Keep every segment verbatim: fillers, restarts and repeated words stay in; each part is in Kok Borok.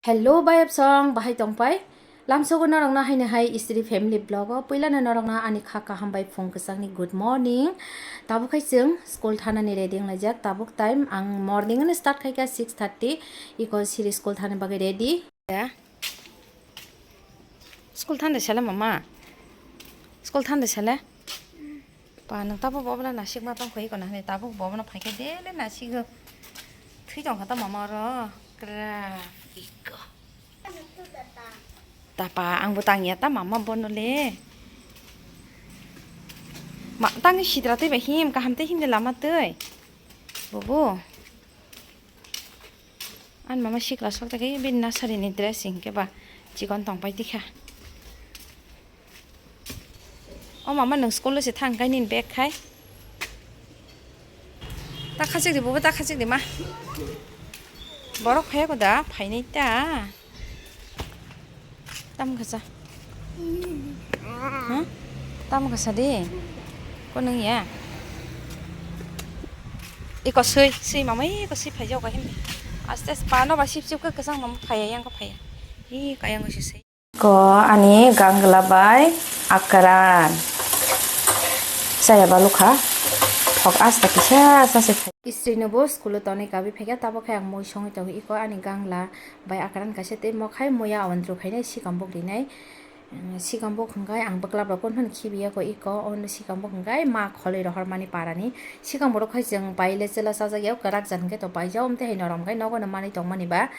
Hello, bayapsong, bahai tongpai? Lamsogo norokno haino hai Istri Family Vlog o puilano norokno ani kha kaham bai phung kwchangni good morning. Tabuk khai chwng school thanani ready wnglaijak. Tabuk time ang morning no start khaikha six thirty. Iko siri school thani bagwi ready. Ya. School thani sale mama. School thani sale. Pa, nwng tabuk bo obola nasikma tongkha iko nahani, tabuk bo obono phaikhe daily nasigo. Thwi tongkha ta mama oro. Kra, iko. Tapa, ang bo tangya ta mama bono le. Ma, tangni sidra twi bai him, kaham tei himde lama twi. Bobo. Ani mama sikla sok ta khe bini nursery ni dress hinkhe ba chikon tongpai tikha. O mama, nwng school o se thang kai nini bag khai. Ta khachik di, bobo ta khachik di ma. Borok phaiya ko da, phainai ta. Tam kasa. Huh? Tam kasa di. Ko nwng ya. Iko sui, sui mama, iko sui phai jao ka hindi. Aste aste pano ba sip sip ka kasang mama phaiya, yang ko phaiya. Ih, kayang ko sui. Ko ani gangla bai akran. Saya balukha. Thok asta kisa sase phai. Istri no bo school o tonwi kabwi phaikha, tabuk khe ang mui songwi tongo. Iko ani gangla bai akran kaisa tei mokhai muya awandru khainai sikambuk rinai. Mm, sikambuk hwnkhe ang bwklap rok phano khibiya ko iko, ono sikambuk hwnkhe ma kholwi rohormani parani. Sikambuk rok khai chwng bai le chwla chajak ya, kwrak jat hwnkhe to paijak, omtwi hai norom khai nogo no manwi tongmani ba.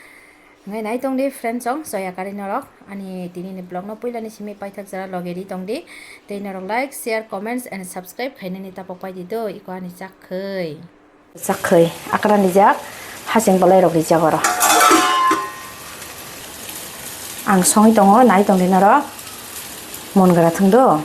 Hwnkhai nai tong di friends song, soya kari norok. Ani tini ni vlog no puila ni simi paithak jora loge ri tong di. Tei norok like, share, comments and subscribe khainani tapok pai di do, iko ani chak khoi. Chak khoi, akra ni jak, hasing bolai rok rijak oro. Ang songwi tongo, nai tong di norok. Mon gra thung do.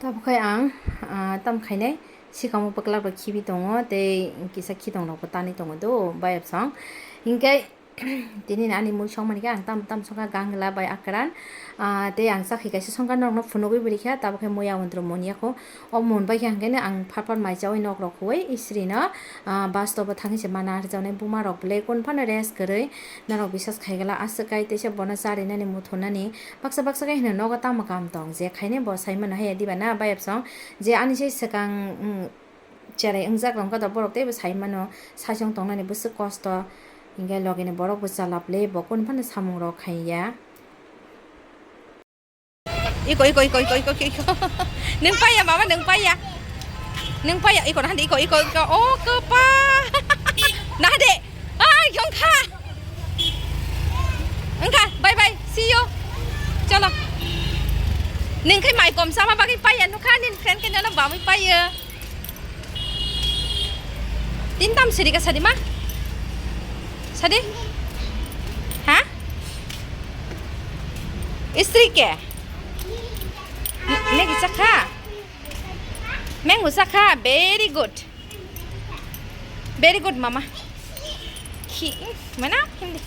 Tabuk khai ang, ah, tam khainai sikamo bwklap rok khibi tongo tei kisa khitong rok bo tanwi tongo do bayap song. Hinkhe tini ani mui songmani khe ang tam tam songkha gangla bai akran, ah, tei ang chakhi kaisa songkha norokno phunugwi bo rikha, tabuk khe mui awandru mon yakho. O mon bai khe hwnkhe ang phar phar mai chaui nok rok huwi Isri no, ah, bus stop o thangwi se mana rwjaknai buma rok belai kun phano rest kwrwi norok bisas khaigala aswk kai teisa bono charinani muthunani baksa baksa khe hino nogo tamo kam tong je khainai bo sai mano haya diba na bayap song je ani se swkang, mm, cherai wngjak rok khe borok teibo sai mano saichung tongnani bwswk kosto hinkhe logi ni borok bo chalap le bo kun phano samung rok khaiya. Iko, iko, iko, iko, iko, iko, iko. Nung paya, mama, nung paya. Nung paya, iko, nahandi, iko, iko, iko. Oh, kepa. Nahandi. Ah, yongkha. Engkha, bye bye. See you. Chalo. Nung khai mai kom sama bagi paya, nukha, nin friend ke nana bamui paya. Tin tam siri ka sadi ma? Sadi? Ha? Istri ke? Maggie chakha? Mango chakha? Very good. Very good, mama. Khi, mana? Hindi.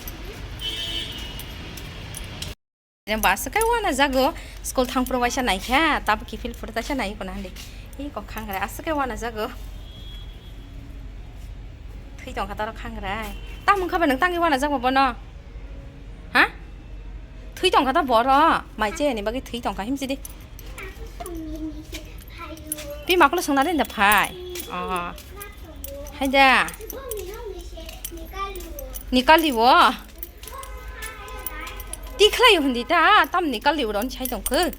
Ba aswk khe uanajago, school thangphuru waisa naikha, tabuk kiphil phuru taisa nai kono handi. Ih, kok khangrai, aswk khe uanajago. Thwi tongkha toro khangrai. Tamo wngkha ba nwng tangwi uanajakma bono? Ha? Thwi tongkha ta boro. Mai cheyani bagwi thwi tongkha himsidi. Bima kolo songna rinda phai. Oh. Haida. Nikali wo. Tikhlai hundi ta, tamni kali uron sai tongkhe.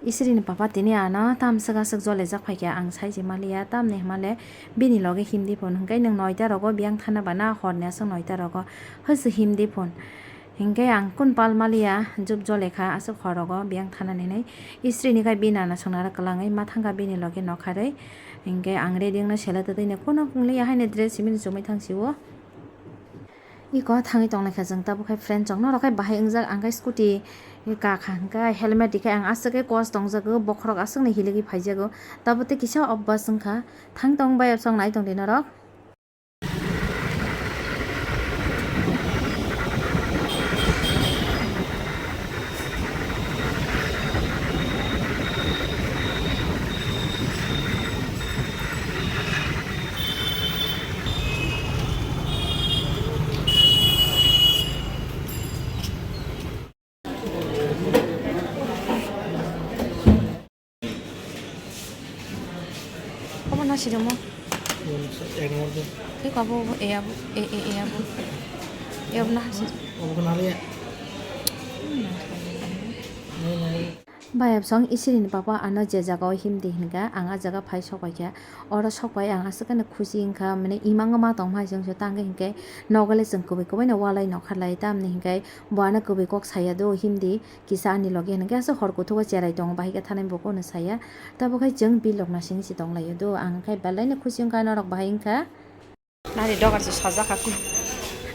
Isri ni papa tini ano tam swk aswk jole jak phaikha ang sai se maliya tamni hwnmale bini loge himdi phone hwnkhe nwng noita rogo biyang thana bana horni aswk noita rogo hwswk himdi phone hwnkhe ang kun pal maliya jup jole kha aswk hor rogo biyang thana ninai isri ni khai bini ana songna kwlangwi ma thangkha bini loge nokharwi hwnkhe ang ready wngna sela twtwi ni kuno liya haino dress simi chumui thang sio. Iko thangwi tonglaikha chwng tabuk khai friend chwng norok khai bahai wngjak ang khai scooty kakha hwnkhe helmet rikhe ang aswk khe kos tongjago bokhorok aswkni hiligwi phaijago tabuk tei kisa obas wngkha thang tong bai absong nai tongdi norok. Sirimo. Ek number de. Tei kabo bo e abo e e e abo. E abo na hasi. Obo ko naliya. Nai nai. Bayap song isiri ni papa ano je jaga o himdi hinka ang a jaga phai sok pai kha. Oro sok pai ang aswk khe no khusi wngkha, mane imang ma tong hai chwng se tang khe hinkhe nogo le chwng kubui kubui no walai nokha lai tamni hinkhe bo ano kubui kok saya do himdi. Kisa ani loge hwnwi khe aswk hor kuthuk o cherai tongo, bahai khe thanai bo kunu saya. Tabuk hai chwng bilok nasing se tong laio do, ang khe belai no khusi wngkha norok bahai wngkha. Nari dogar se sajak kha ku.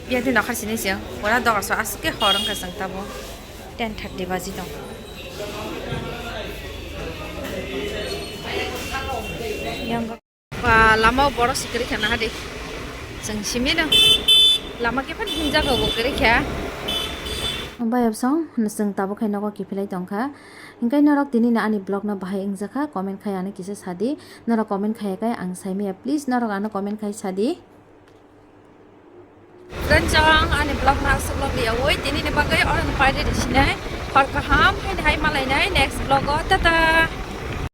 Biya din dogar sini se, pura dogar so aswk khe hor wngkha chwng tabo ten thirty baji tong. Yang Ba, lama o borok se kwrwi kha naha di. Chwng simi no. Lama khe phano himjak rok bo kwrwi kha. Bayap song, chwng tabuk khai nogo kiphilai tong kha. Hinkhe norok tini no ani vlog no bahai wngjakha, comment khai ano kisa sadi. Norok comment khaiya khe ang saimaya, please norok ano comment khai sadi. Friends, ang ani vlog no aswk long liya oi, tini ni bagwi oro ni paide di sinai. Hor kaham hai hai malainai next vlog o, tata.